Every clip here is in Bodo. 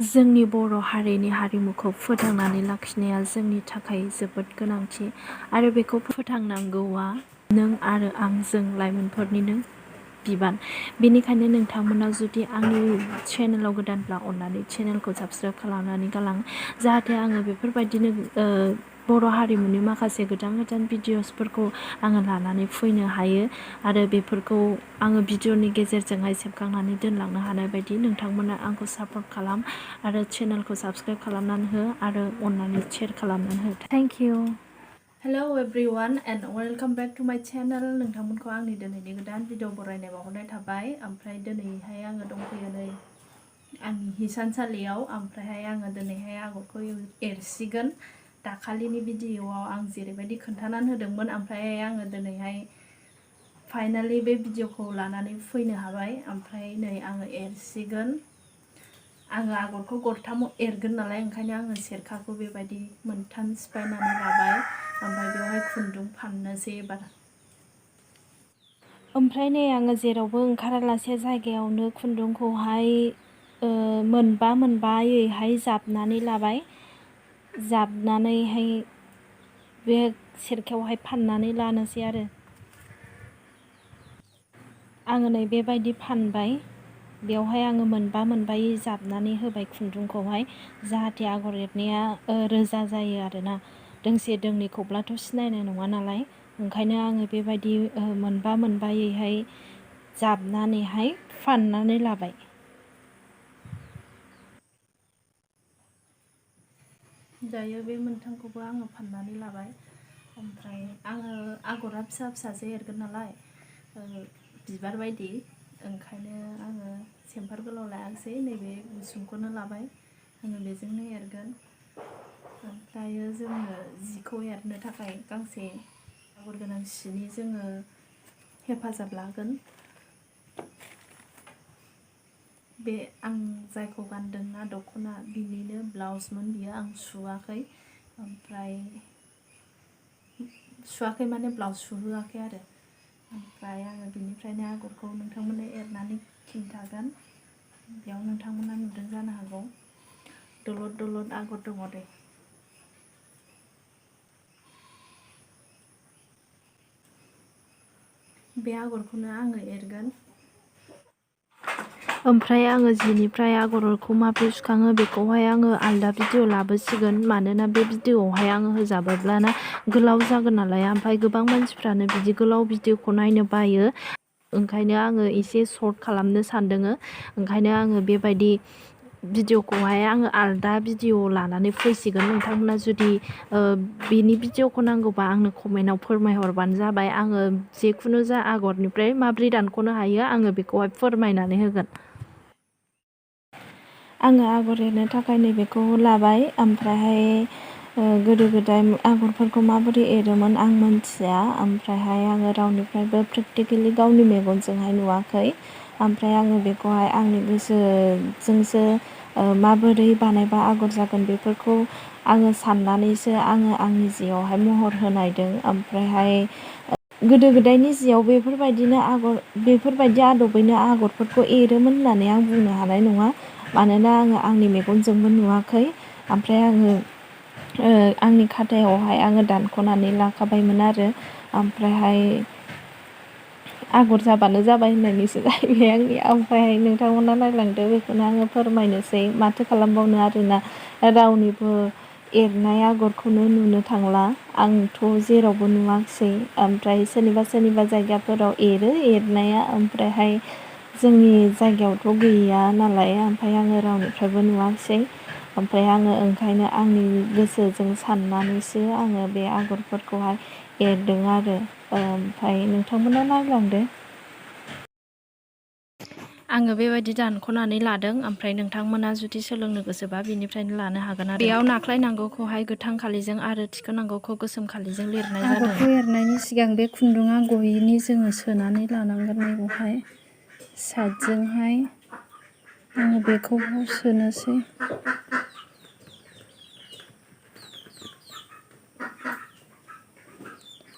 जोंनि बर' हारिनि हारिमुखौ फोथांनानै लाखिनाया जोंनि थाखाय जोबोद गोनांथि आरो बेखौ फोथांनांगौआ नों आरो आं जों लाइमोनफोरनिनो बिबान। बेनिखायनो नोंथांमोना जुदि आंनि चेनेलाव गोदानब्ला अननानै चेनेलखौ साबस्क्राइब खालामनानै गालां, जाहाथे आङो बेफोरबायदिनो बर' हारिमुनि माखासे गोदान गोदान भिडिअसफोरखौ आङो लानानै फैनो हायो आरो बेफोरखौ आङो भिडिअनि गेजेरजोंहाय सेबखांनानै दोनलांनो हानाय बायदि नोंथांमोना आंखौ सापर्ट खालाम आरो चेनेलखौ साबस्क्राइब खालामनानै हो आरो अननानै शेयार खालामनानै हो। Thank you. Hello everyone and welcome back to माय चेनेल। नोंथांमोनखौ आंनि दिनैनि गोदान भिडिअ बरायनाय बावहरनाय थाबाय। ओमफ्राय दिनैहाय आङो दंफैयो नै आंनि हिसानसालियाव। ओमफ्रायहाय आङो दिनैहाय आगरखौ एरसिगोन। दाखालिनि भिडिअआव आं जेरैबायदि खोन्थानानै होदोंमोन, ओमफ्राय आङो दिनैहाय फाइनालि बे भिडिअखौ लानानै फैनो हाबाय। ओमफ्राय नै आङो एरसिगोन। आङो आगरखौ गरथाम एरगोन नालाय, ओंखायनो आङो सेरखाखौ बेबायदि मोनथाम सिफायनानै लाबाय। ओमफ्राय बेवहाय खुन्दुं फाननोसै एबार। ओमफ्राय नै आङो जेरावबो ओंखारालासे जायगायावनो खुन्दुंखौहाय मोनबा मोनबायैहाय जाबनानै लाबाय। जाबनानैहाय बे सेरखायावहाय फाननानै लानोसै आरो। आङो नै बेबायदि फानबाय। बेवहाय आङो मोनबा मोनबायै जाबनानै होबाय खुन्दुंखौहाय, जाहाथे आगर एरनाया रोजा जायो आरोना। दोंसे दोंनैखौब्लाथ' सिनायनाय नङा नालाय, ओंखायनो आङो बेबायदि मोनबा मोनबायैहाय जाबनानैहाय फाननानै लाबाय। दायो बे मोनथामखौबो आङो फाननानै लाबाय। ओमफ्राय आङो आगरा फिसा फिसासो एरगोन नालाय, बिबार बायदि, ओंखायनो आङो सेम्फार गोलाव लायाखिसै, नैबे गुसुंखौनो लाबाय। आङो बेजोंनो एरगोन। ओमफ्रायो जोङो जिखौ एरनो थाखाय गांसे आगर गोनां सिनि जोङो हेफाजाब लागोन। बे आं जायखौ गानदोंना दख'ना, बिनिनो ब्लाउसमोन बियो, आं सुवाखै। ओमफ्राय सुवाखै माने ब्लाउस सुहोआखै आरो। ओमफ्राय आङो बिनिफ्रायनो आगरखौ नोंथांमोननो एरनानै खिन्थागोन। बेयाव नोंथांमोना नुदों जानो हागौ, दलद दलद आगर दङ दे। बे आगरखौनो आङो एरगोन। ओमफ्राय आङो जिनिफ्राय आगरखौ माबोरै सुखाङो बेखौहाय आङो आलदा भिडिअ लाबोसिगोन, मानोना बे भिडिअआवहाय आङो होजाबोब्लाना गोलाव जागोन नालाय। ओमफ्राय गोबां मानसिफ्रानो बिदि गोलाव भिडिअखौ नायनो बायो, ओंखायनो आङो एसे सर्ट खालामनो सानदों। ओंखायनो आङो बेबायदि भिडिअखौहाय आङो आलदा भिडिअ लानानै फैसिगोन। नोंथांमोना जुदि बेनि भिडिअखौ नांगौबा आंनो कमेन्टआव फोरमायहरबानो जाबाय। आङो जेखुनु जा आगरनिफ्राय माबोरै दानख'नो हायो आङो बेखौहाय फोरमायनानै होगोन। आङो आगर एरनो थाखाय नैबेखौ लाबाय। ओमफ्रायहाय गोदो गोदाय आगरफोरखौ माबोरै एरोमोन आं मिन्थिया। ओमफ्रायहाय आङो रावनिफ्रायबो प्रेक्टिकेलि गावनि मेगनजोंहाय नुवाखै। ओमफ्राय आङो बेखौहाय आंनि गोसोजोंसो माबोरै बानायबा आगर जागोन बेफोरखौ आङो साननानैसो आङो आंनि जियावहाय महर होनायदों। ओमफ्रायहाय गोदो गोदायनि जियाव बेफोरबायदि आदबैनो आगरफोरखौ एरोमोन होननानै आं बुंनो हानाय नङा, मानोना आङो आंनि मेगनजोंबो नुवाखै। ओमफ्राय आङो आंनि खाथायावहाय आङो दानख'नानै लाखाबायमोन आरो। ओमफ्रायहाय आगर जाबानो जाबाय होननानैसो जाहैबाय आंनिया। ओमफ्राय नोंथांमोना नायलांदो, बेखौनो आङो फोरमायनोसै। माथो खालामबावनो आरोना, रावनिबो एरनाय आगरखौनो नुनो थांला। आंथ' जेरावबो नुवाखिसै। ओमफ्राय सोरनिबा जायगाफोराव एरनाया, ओमफ्रायहाय जोंनि जायगायावथ' गैया नालाय। ओमफ्राय आङो रावनिफ्रायबो नुवाखिसै। ओमफ्राय आङो ओंखायनो आंनि गोसोजों साननानैसो आङो बे आगरफोरखौहाय एरदों आरो। ओमफ्राय नोंथांमोना नायलांदो। आङो बेबायदि दानख'नानै लादों। ओमफ्राय नोंथांमोना जुदि सोलोंनो गोसोबा बिनिफ्रायनो लानो हागोन आरो। बेयाव नाख्लायनांगौखौहाय गोथां खालिजों आरो थिखोनांगौखौ गोसोम खालिजों लिरनाय जादों। आगरखौ एरनायनि सिगां बे खुन्दुङा गयैनि जोङो सोनानै लानांगोन। बेवहाय साइडजोंहाय आङो बेखौ सोनोसै।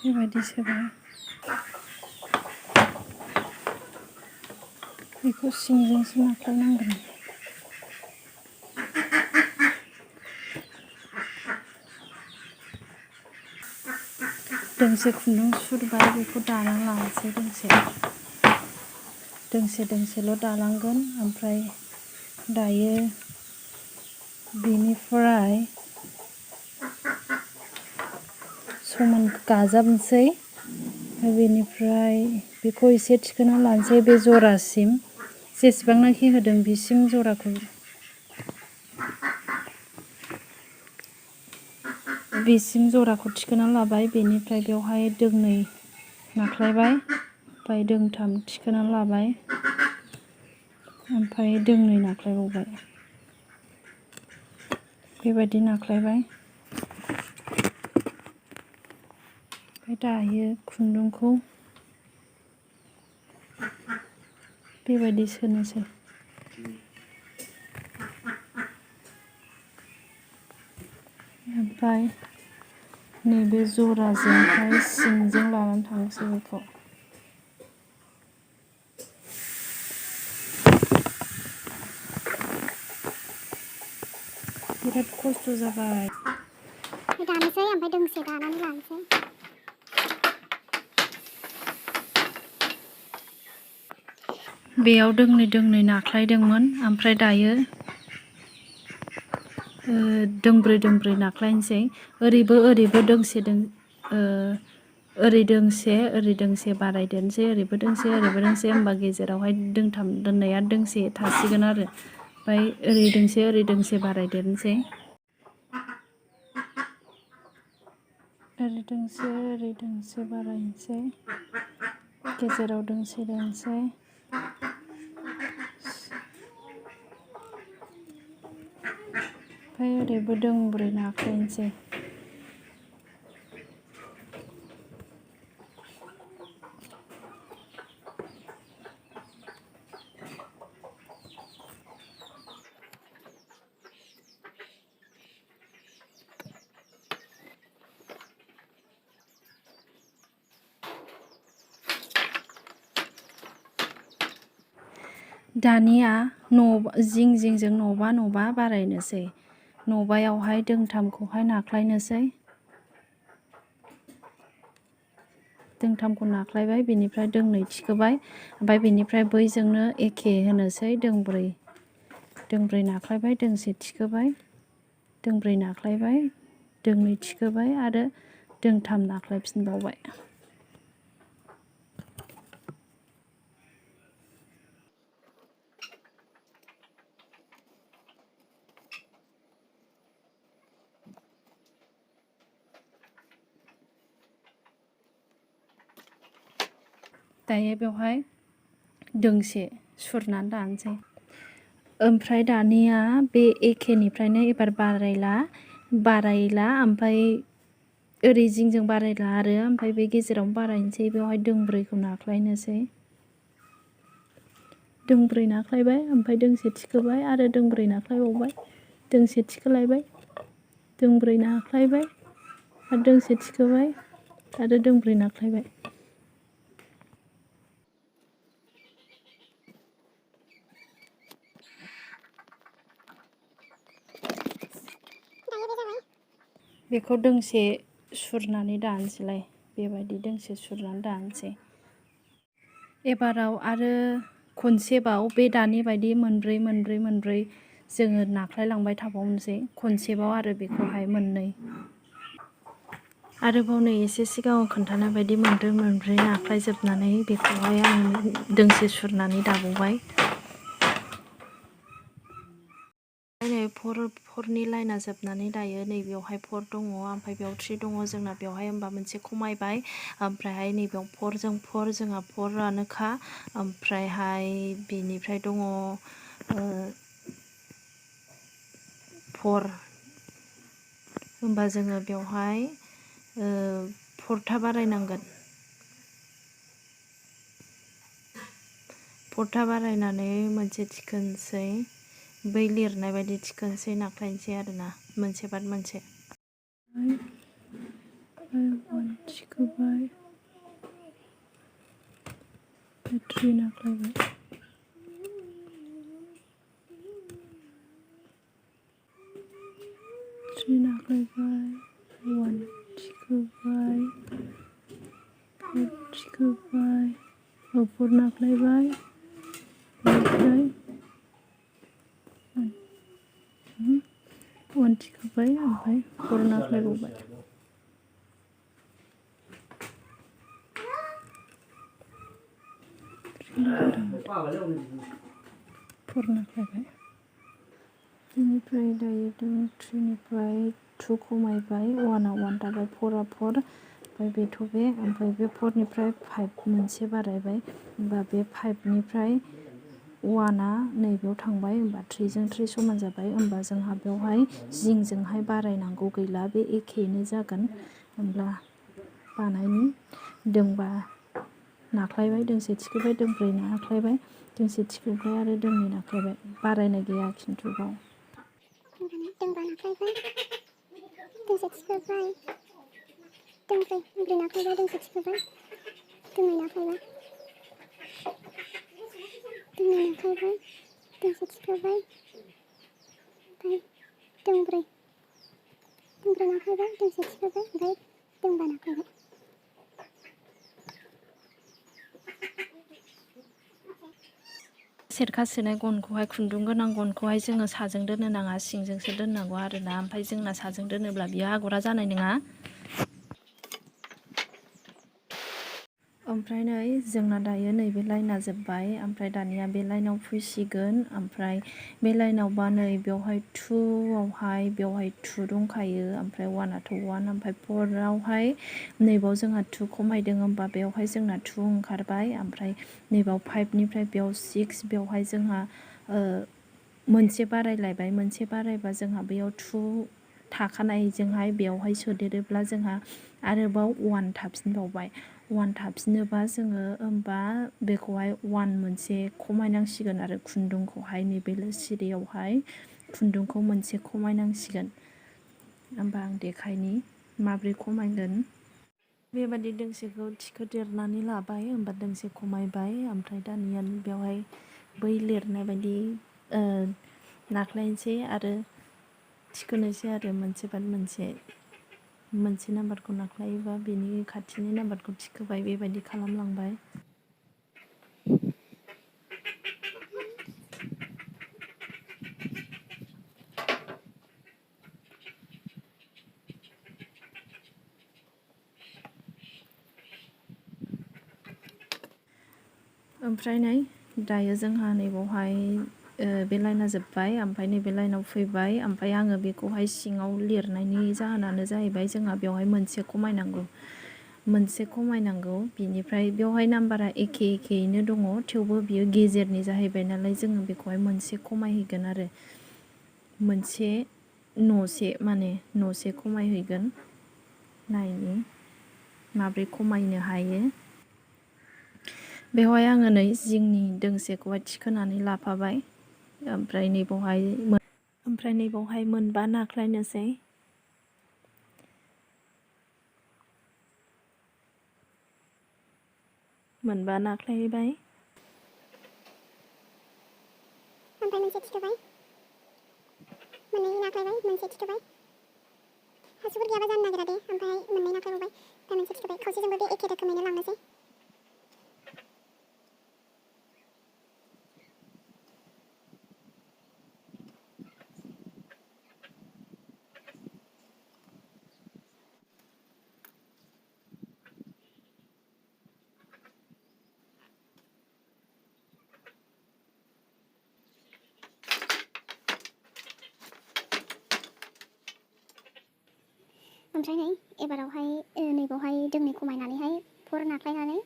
बेबायदि सोबाय। बेखौ सिंजोंसो नाख्लायनांगोन। दोंसे खुन्दुं सुरबाय बेखौ दाना लानोसै दोंसेल' दालांगोन ओमफ्राय दायो बेनिफ्राय समान गाजाबनोसै बेनिफ्राय बेखौ एसे थिखोना लानोसै बे जरासिम जेसेबांनाखि होदों बिसिम जराखौ थिखोना लाबाय बेनिफ्राय बेवहाय दोंनै नाख्लायबाय ओमफ्राय दोंथाम थिखोना लाबाय ओमफ्राय दोंनै नाख्लायबावबाय बेबायदि नाख्लायबाय ओमफ्राय दायो खुन्दुंखौ बेबायदि सोनोसै ओमफ्राय नैबे जराजोंहाय सिंजों लानानै थांसै बेखौ बिराद खस्थ' जाबाय दानोसै ओमफ्राय दोंसे दानानै लानोसै बेयाव दोंनै नाख्लायदोंमोन ओमफ्राय दायो दोंब्रै नाख्लायनोसै ओरैबो दोंसे ओरै दोंसे बारायदेरनोसै ओरैबो दोंसे होमबा गेजेरावहाय दोंथाम दोननाया दोंसे थासिगोन आरो ओमफ्राय ओरै दोंसे बारायदेरनोसै ओरै दोंसे बारायनोसै गेजेराव दोंसे दोनसै ओमफ्राय ओरैबो दोंब्रै नाख्लायनोसै दानिया जिंजों न'बा बारायनोसै न'बायावहाय दोंथामखौहाय नाख्लायनोसै दोंथामखौ नाख्लायबाय बेनिफ्राय दोंनै थिखोबाय ओमफ्राय बेनिफ्राय बैजोंनो एखे होनोसै दोंब्रै नाख्लायबाय दोंसे थिखोबाय दोंब्रै नाख्लायबाय दोंनै थिखोबाय आरो दोंथाम नाख्लायफिनबावबाय दायो बेवहाय दोंसे सुरनानै दानोसै ओमफ्राय दानिया बे एखेनिफ्रायनो एबार बारायला ओमफ्राय ओरै जिंजों बारायला आरो ओमफ्राय बे गेजेरावनो बारायनोसै बेवहाय दोंब्रैखौ नाख्लायनोसै दोंब्रै नाख्लायबाय ओमफ्राय दोंसे थिखोबाय आरो दोंब्रै नाख्लायबावबाय दोंसे थिखोलायबाय दोंब्रै नाख्लायबाय आरो दोंसे थिखोबाय आरो दोंब्रै नाख्लायबाय बेखौ दोंसे सुरनानै दानोसैलाय बेबायदि दोंसे सुरनानै दानोसै एबाराव आरो खनसेबाव बे दानि बायदि मोनब्रै जोङो नाख्लायलांबाय थाबावनोसै खनसेबाव आरो बेखौहाय मोननै आरोबाव नै एसे सिगाङाव खोन्थानाय बायदि मोनब्रै नाख्लायजोबनानै बेखौहाय आं दोंसे सुरनानै दाबावबाय नै फरनि लाइना जोबनानै दायो नैबेयावहाय फर दङ ओमफ्राय बेयाव 3 दङ जोंना बेवहाय होमबा मोनसे खमायबाय ओमफ्रायहाय नैबेयाव फर जोंहा फरानोखा ओमफ्रायहाय बेनिफ्राय दङ 4 होमबा जोङो बेवहाय 4था बारायनांगोन 4था बारायनानै मोनसे थिखोनोसै बै लिरनाय बायदि थिखोनोसै नाख्लायनोसै आरोना मोनसे बाद मोनसे थिखोबाय 3 नाख्लायबाय 3 नाख्लायबाय 1 थिखोबाय थिखोबाय, फोर नाख्लायबाय, बेनिफ्राय 1 थिखोबाय ओमफ्राय 4 नाख्लायबावबाय। फोर नाख्लायबाय। बेनिफ्राय दायो जों 3निफ्राय 2 खमायबाय, 1आ 1 थाबाय, 4आ 4, ओमफ्राय बेथ' बे, ओमफ्राय बे 4निफ्राय 5 मोनसे बारायबाय, होमबा बे 5निफ्राय 1आ नैबेयाव थांबाय, होमबा 3जों 3 समान जाबाय, होमबा जोंहा बेवहाय जिंजोंहाय बारायनांगौ गैला, बे एखेयैनो जागोन। होमब्ला बानायनि दोंबा नाख्लायबाय, दोंसे थिखोबाय, दोंब्रै नाख्लायबाय, दोंसे थिखोबाय आरो दोंनै नाख्लायबाय, बारायनाय गैया खिन्थु बाव। दोंबा नाख्लायबाय, दोंसे थिखोबाय, दोंब्रै नाख्लायबाय, दोंसे थिखोबाय, दोंनै नाख्लायबाय, दोंसे थिखोबाय, ओमफ्राय दोंब्रै नाख्लायबाय, दोंसे थिखोबाय, ओमफ्राय दोंबा नाख्लायबाय। सेरखा सोनाय गनखौहाय, खुन्दुं गोनां गनखौहाय जोङो साजों दोननो नाङा, सिंजोंसो दोननांगौ आरोना, ओमफ्राय जोंना साजों दोनोब्ला बियो आगरा जानाय नङा। ओमफ्राय नै जोंना दायो नैबे लाइना जोब्बाय, ओमफ्राय दानिया बे लाइनाव फैसिगोन, ओमफ्राय बे लाइनावबा नै बेवहाय 2आवहाय बेवहाय 2 दंखायो, ओमफ्राय 1आथ' 1, ओमफ्राय 4आवहाय नैबाव जोंहा 2 खमायदों, होमबा बेवहाय जोंना 2 ओंखारबाय, ओमफ्राय नैबाव 5निफ्राय बेयाव 6, बेवहाय जोंहा मोनसे बारायलायबाय, मोनसे बारायबा जोंहा बेयाव 2 थाखानायजोंहाय बेवहाय सोदेरोब्ला जोंहा आरोबाव 1 थाफिनबावबाय, 1 थाफिनोबा जोङो होमबा बेखौहाय 1 मोनसे खमायनांसिगोन आरो खुन्दुंखौहाय नैबे सिरियावहाय खुन्दुंखौ मोनसे खमायनांसिगोन। होमबा आं देखायनि माब्रै खमायगोन। बेबादि दोंसेखौ थिखोदेरनानै लाबाय, होमबा दोंसे खमायबाय, ओमफ्राय दानिया बेवहाय बै लिरनाय बायदि नाख्लायनोसै आरो थिखोनोसै आरो मोनसे बाद मोनसे नाम्बारखौ नाख्लायोबा बेनि खाथिनि नाम्बारखौ थिखोबाय, बेबायदि खालामलांबाय। ओमफ्राय नै दायो जोंहा नैबावहाय बे लाइना जोब्बाय, ओमफ्राय नैबे लाइनाव फैबाय, ओमफ्राय आङो बेखौहाय सिङाव लिरनायनि जाहोनानो जाहैबाय जोंहा बेवहाय मोनसे खमायनांगौ, बिनिफ्राय बेवहाय नाम्बारा एखेयैनो दङ, थेवबो बियो गेजेरनि जाहैबाय नालाय जोङो बेखौहाय मोनसे खमायहैगोन आरो मोनसे न'से खमायहैगोन। नायनि माब्रै खमायनो हायो। बेवहाय आङो नै जिंनि दोंसेखौहाय थिखोनानै लाफाबाय, ओमफ्राय नैबावहाय मोनबा नाख्लायनोसै। मोनबा नाख्लायबाय, ओमफ्राय मोनसे थिखोबाय, मोननै नाख्लायबाय, मोनसे थिखोबाय, हासुगुर गैयाबा जानो नागिरा दे, ओमफ्राय मोननै नाख्लायबावबाय, दा मोनसे थिखोबाय, खावसेजोंबो बे एखे रोखोमैनो लांनोसै। ओमफ्राय नै एबारावहाय नैबावहाय दोंनै खमायनानैहाय 4 नाख्लायनानै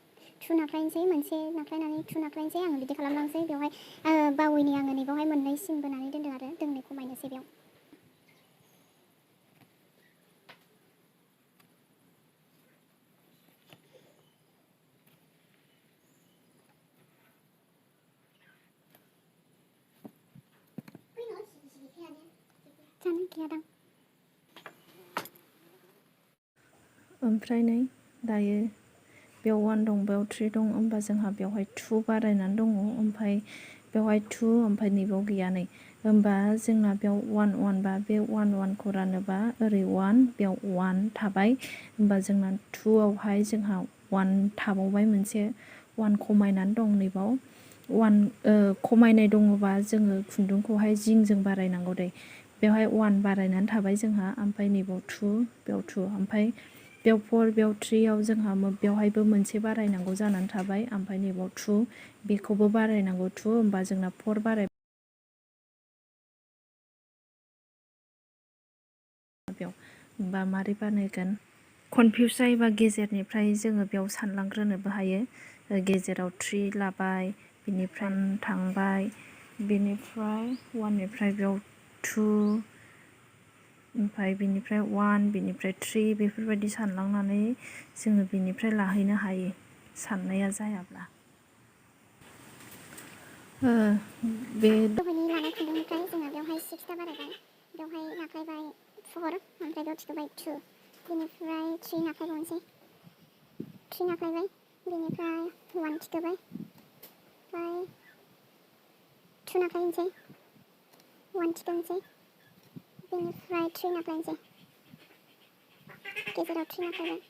2 नाख्लायनोसै, मोनसे नाख्लायनानै 2 नाख्लायनोसै, आङो बिदि खालामलांसै। बेवहाय बावैनि आङो नैबावहाय मोननै सिन बोनानै दोनदों आरो दोंनै खमायनोसै बेयाव। जानो गैयादां। ओमफ्राय नै दायो बेयाव 1 दं, बेयाव 3 दं, होमबा जोंहा बेवहाय 2 बारायनानै दङ, ओमफ्राय बेवहाय 2, ओमफ्राय नैबाव गैया नै, होमबा जोंना बेयाव 1 1 बा बे 1 1खौ रानोबा ओरै 1 बेयाव 1 थाबाय, होमबा जोंना 2आवहाय जोंहा 1 थाबावबाय मोनसे 1 खमायनानै दं नैबाव 1 खमायनाय दङबा जोङो खुन्दुंखौहाय जिंजों बारायनांगौ दे बेवहाय 1 बारायनानै थाबाय जोंहा ओमफ्राय नैबाव 2 बेयाव 2 ओमफ्राय बेयाव 4 बेयाव 3 जोंहा बेवहायबो मोनसे बारायनांगौ जानानै थाबाय ओमफ्राय नैबाव 2 बेखौबो बारायनांगौ 2 होमबा जोंना 4 बाराय बेयाव होमबा मारै बानायगोन कनफिउस जायोबा गेजेरनिफ्राय जोङो बेयाव सानलांग्रोनोबो हायो गेजेराव 3 लाबाय बिनिफ्राय थांबाय बिनिफ्राय 1 निफ्राय बेयाव 2 ओमफ्राय बिनिफ्राय 1 बिनिफ्राय 3 बेफोरबायदि सानलांनानै जोङो बिनिफ्राय लाहैनो हायो साननाया जायाब्ला बे दहायनि लानाय खुन्दुंनिफ्राय जोङो बेवहाय 6 ता बारायबाय बेवहाय नाख्लायबाय 4 ओमफ्राय बेयाव थिखोबाय 2 बेनिफ्राय 3 नाख्लायबावनोसै 3 नाख्लायबाय बेनिफ्राय 1 थिखोबाय ओमफ्राय 2 नाख्लायनोसै 1 थिखोनोसै बेनिफ्राय 3 नाख्लायनोसै गेजेराव 3 नाख्लायबाय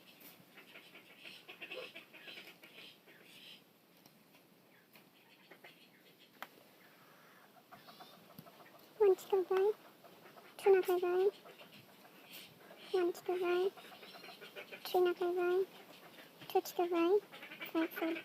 1 थिखोबाय 2 नाख्लायबाय 1 थिखोबाय 3 नाख्लायबाय 2 थिखोबाय ओमफ्राय 4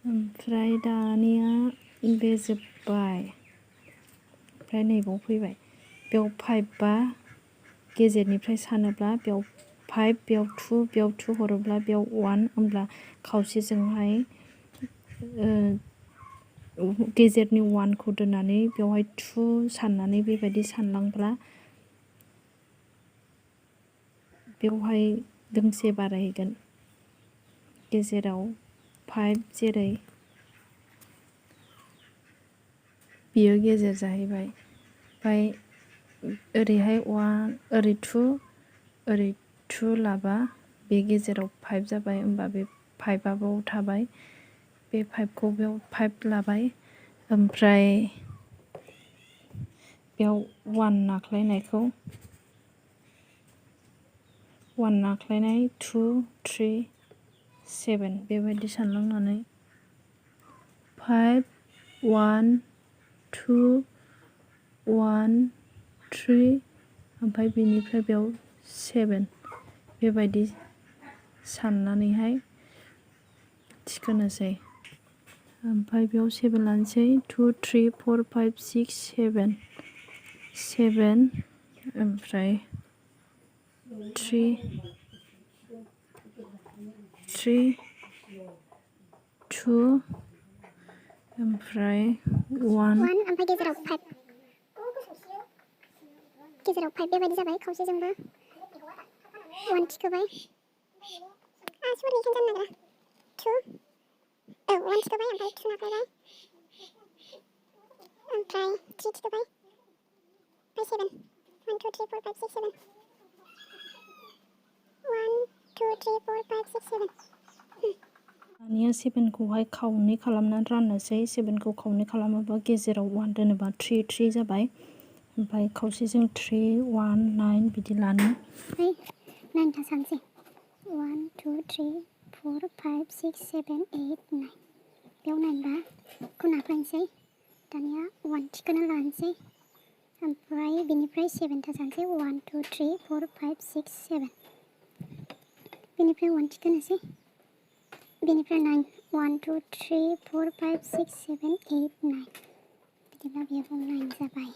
ओमफ्राय दानिया बे जोब्बाय ओमफ्राय नैबाव फैबाय बेयाव 5 बा गेजेरनिफ्राय सानोब्ला बेयाव 5 बेयाव 2 बेयाव 2 हरोब्ला बेयाव 1 होमब्ला खावसेजोंहाय गेजेरनि 1 खौ दोननानै बेवहाय 2 साननानै बेबायदि सानलांब्ला बेवहाय दोंसे बारायहैगोन गेजेराव 5 जेरै बियो गेजेर जाहैबाय ओमफ्राय ओरैहाय 1 ओरै 2 लाबा बे गेजेराव 5 जाबाय होमबा बे 5 आ बाव थाबाय बे 5 खौ बेयाव 5 लाबाय ओमफ्राय बेयाव 1 नाख्लायनायखौ 1 नाख्लायनाय 2 3 7 बेबायदि सानलांनानै 5 1 2 1 3 ओमफ्राय बेनिफ्राय बेयाव 7 बेबायदि साननानैहाय थिखोनोसै ओमफ्राय बेयाव 7 लानोसै 2 3 4 5 6 7 ओमफ्राय 3 2 ओमफ्राय 1 ओमफ्राय गेजेराव 5 बेबायदि जाबाय खावसेजोंबो 1 थिखोबाय सरि बेखौनो जानो नागिरा 2 1 थिखोबाय ओमफ्राय 2 नाख्लायबाय ओमफ्राय 3 थिखोबाय ओमफ्राय 7 1 2 3 4 5 6 7 1 2 3 4 5 6 7 दानिया 7 खौहाय खावनै खालामनानै राननोसै 7 खौ खावनै खालामोबा गेजेराव 1 दोनोबा 3 3 जाबाय ओमफ्राय खावसेजों 3 1 9 बिदि लानो 9 था सानसै 1 2 3 4 5 6 7 8 9 बेयाव 9 बा खौ नाख्लायनोसै दानिया 1 थिखोना लानोसै ओमफ्राय बेनिफ्राय 7 था सानसै 1 2 3 4 5 6 7 बेनिफ्राय 1 थिखोनोसै बेनिफ्राय 9 1 2 3 4 5 6 7 8 9 बिदिब्ला बेयाव 9 जाबाय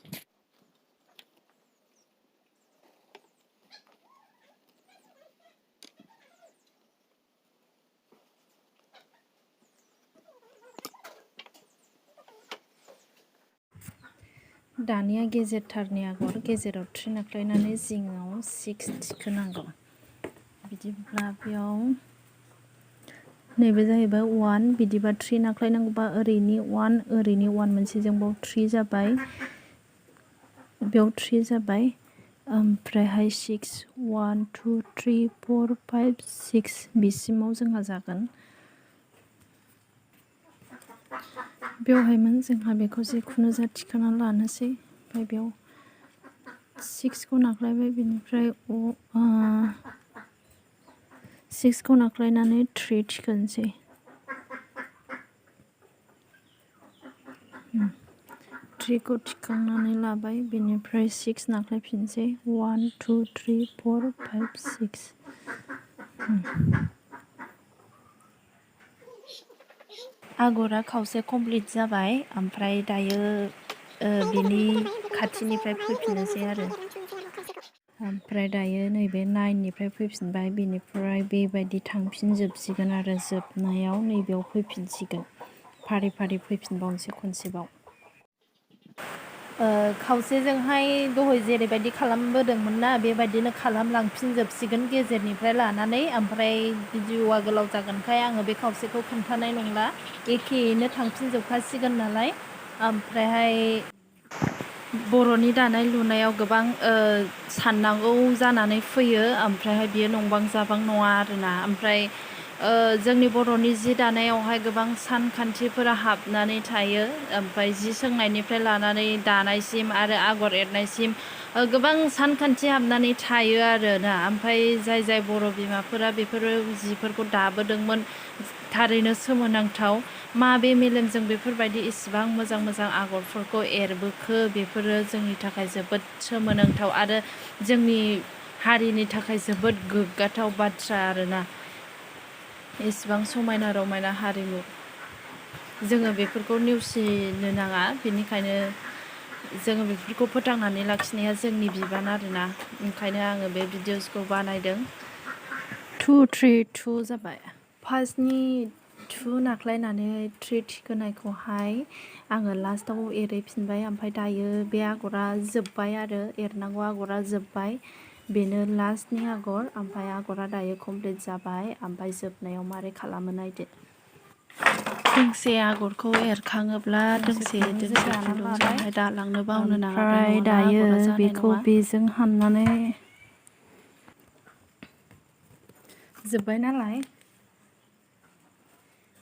दानिया गेजेरथारनि आगर गेजेराव 3 नाख्लायनानै जिङाव 6 थिखोनांगौ बिदिब्ला बेयाव नैबे जाहैबाय 1 बिदिबा 3 नाख्लायनांगौबा ओरैनि 1 ओरैनि 1 मोनसेजों बाव 3 जाबाय बेयाव 3 जाबाय ओमफ्रायहाय 6 1 2 3 4 5 6 बिसिमाव जोंहा जागोन बेवहायमोन जोंहा बेखौ जिखुनु जा थिखांना लानोसै ओमफ्राय बेयाव 6 खौ नाख्लायबाय बेनिफ्राय 6 खौ नाख्लायनानै 3 थिखोनोसै 3 खौ थिखांनानै लाबाय बेनिफ्राय 6 नाख्लायफिनसै 1 2 3 4 5 6 आगरा खावसे कमप्लिट जाबाय ओमफ्राय दायो बिनि खाथिनिफ्राय फैफिननोसै आरो ओमफ्राय दायो नैबे 9 निफ्राय फैफिनबाय बेनिफ्राय बेबायदि थांफिनजोबसिगोन आरो जोबनायाव नैबेयाव फैफिनसिगोन फारि फारि फैफिनबावनोसै खनसेबाव खावसेजोंहाय दहाय जेरैबायदि खालामबोदोंमोन ना बेबायदिनो खालामलांफिनजोबसिगोन गेजेरनिफ्राय लानानै ओमफ्राय भिडिअ'आ गोलाव जागोनखाय आङो बे खावसेखौ खोन्थानाय नंला एखेयैनो थांफिनजोबखासिगोन नालाय ओमफ्रायहाय बर'नि दानाय लुनायाव गोबां साननांगौ जानानै फैयो ओमफ्रायहाय बियो नंबां जाबां नङा आरोना ओमफ्राय जोंनि बर'नि जि दानायावहाय गोबां सानखान्थिफोरा हाबनानै थायो ओमफ्राय जि सोंनायनिफ्राय लानानै दानायसिम आरो आगर एरनायसिम गोबां सानखान्थि हाबनानै थायो आरोना ओमफ्राय जाय बर' बिमाफोरा बेफोरो जिफोरखौ दाबोदोंमोन थारैनो सोमोनांथाव माबे मेलेमजों बेफोरबायदि इसिबां मोजां मोजां आगरफोरखौ एरबोखो बेफोरो जोंनि थाखाय जोबोद सोमोनांथाव आरो जोंनि हारिनि थाखाय जोबोद गोग्गाथाव बाथ्रा आरोना इसिबां समायना रमायना हारिमु जोङो बेफोरखौ नेवसिनो नाङा बेनिखायनो जोङो बेफोरखौ फोथांनानै लाखिनाया जोंनि बिबान आरोना ओंखायनो आङो बे भिडिअसखौ बानायदों 2 3 2 जाबाय फार्स्टनि 2 नाख्लायनानै 3 थिखोनायखौहाय आङो लास्टाव एरैफिनबाय ओमफ्राय दायो बे आगरा जोब्बाय आरो एरनांगौ आगरा जोब्बाय बेनो लास्टनि आगर ओमफ्राय आगरा दायो कमप्लिट जाबाय ओमफ्राय जोबनायाव मारै खालामो नायदो दोंसे आगरखौ एरखाङोब्ला दोंसे खुन्दुंजोंहाय दालांनो बावनो नाङा ओमफ्राय दायो बेखौ बेजों हाननानै जोब्बाय नालाय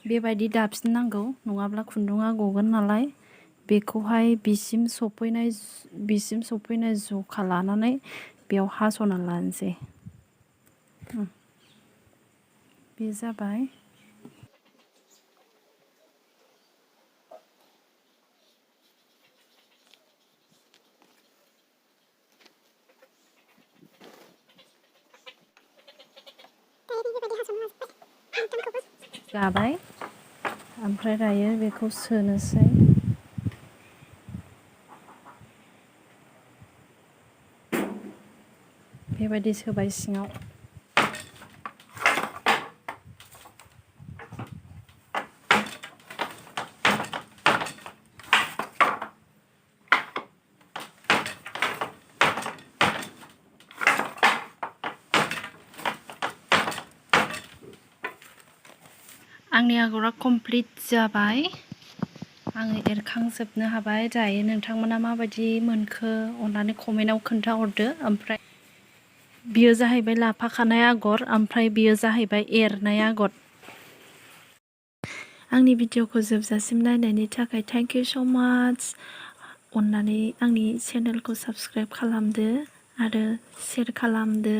बेबायदि दाफिननांगौ नङाब्ला खुन्दुङा गगोन नालाय बेखौहाय बिसिम सफैनाय जखा लानानै बेयाव हास'ना लानोसै बे जाबाय जाबाय ओमफ्राय दायो बेखौ सोनोसै बेबायदि सोबाय सिङाव आंनि आगरा कमप्लिट जाबाय आङो एरखांजोबनो हाबाय दायो नोंथांमोना माबायदि मोनखो अननानै कमेन्टआव खोन्थाहरदो ओमफ्राय बियो जाहैबाय लाफाखानाय आगर ओमफ्राय बियो जाहैबाय एरनाय आगर आंनि भिडिअखौ जोबजासिम नायनायनि थाखाय थेंक इउ स' माच अननानै आंनि चेनेलखौ साबस्क्राइब खालामदो आरो शेयार खालामदो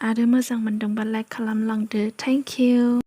आरो मोजां मोनदोंबा लाइक खालामलांदो थेंक इउ